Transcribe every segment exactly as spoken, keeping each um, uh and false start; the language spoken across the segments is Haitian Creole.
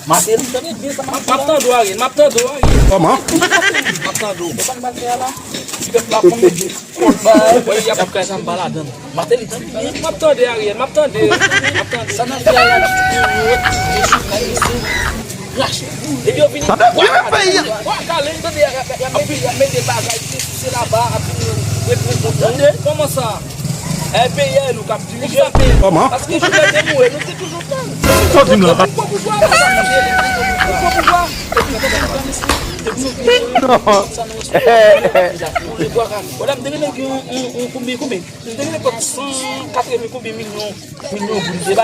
Martelly, tande byen sa m ap di la. M ap tande w, Ariel, m ap tande w, Ariel. Kòman? M ap tande w. Sa m pral fè a la? Ti pèp la konn mete kòd ba yo, y ap fè sa m pa ladan. Martelly, tande byen. M ap tande, Ariel, m ap tande. M ap tande. Sa n ap fè a la, yo, yo, yo, yo, yo, yo, rache. Epi yo vini, tande byen, peyi a. Bwa kale, tande, y ap, y ap mete, y ap mete bagay, se laba, ap vini, epi, tande, kòman sa? E peyi a, e nou k ap dirije peyi. Kòman? Paske Jovenel te mouri, nou te toujou tann. Sa w di m la? Ou pran pouvwa, ou pran pouvwa. Non. Wala, m te gen yon, yon, yon, konbyen, konbyen? M te gen nenpòt san katreven konbyen milyon, milyon goud.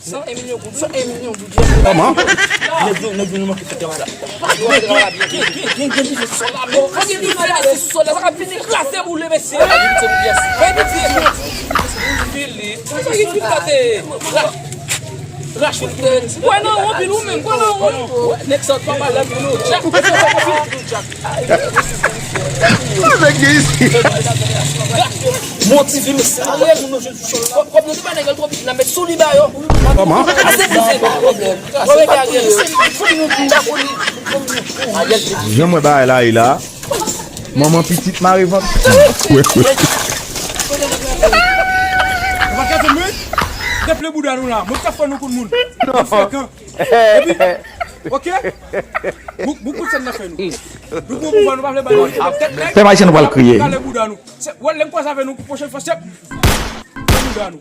San en milyon goud. San en milyon goud. Kòman? Nèg yo, nèg yo nou manke fè travay la. Yo fè travay la byen. Gen, gen, gen dife sou sòl la, men fò gen dife sou sòl la, sa ka vini kraze boule, mesye. Fè piti, Filip. Sa ki Filip la te rache. Kwè nan ou anpil ou menm, kwè nan ou. Nèg sa pa malad pou nou. Avèk gen isi. Motive, mesye. Ariel, moun yo jwe sou sòl la. Kòb, kòb nou te bay nèg yo twò piti, n a met sou li ba yo. Kòman? Ase pou se pa pwoblèm. Twò rete Ariel. Fò nou, nou dakò li. Jan mwen bagay la ye la. Manman pitit mare vant. Wè, wè. Ou pa ka di mwen? Deple bouda nou la. Mwen ka fè nou kout moun. Non. Frekan. Epi, ok? Bouk, bouk kout sèn nan fè nou. Nou pran pouvwa, nou pa vle bay nou tèt nèg. Pèp ayisyen nou pral kriye. Kale bouda nou. Se, wè, lè m kwaze avè nou pou pwochen fwa, se bouda nou.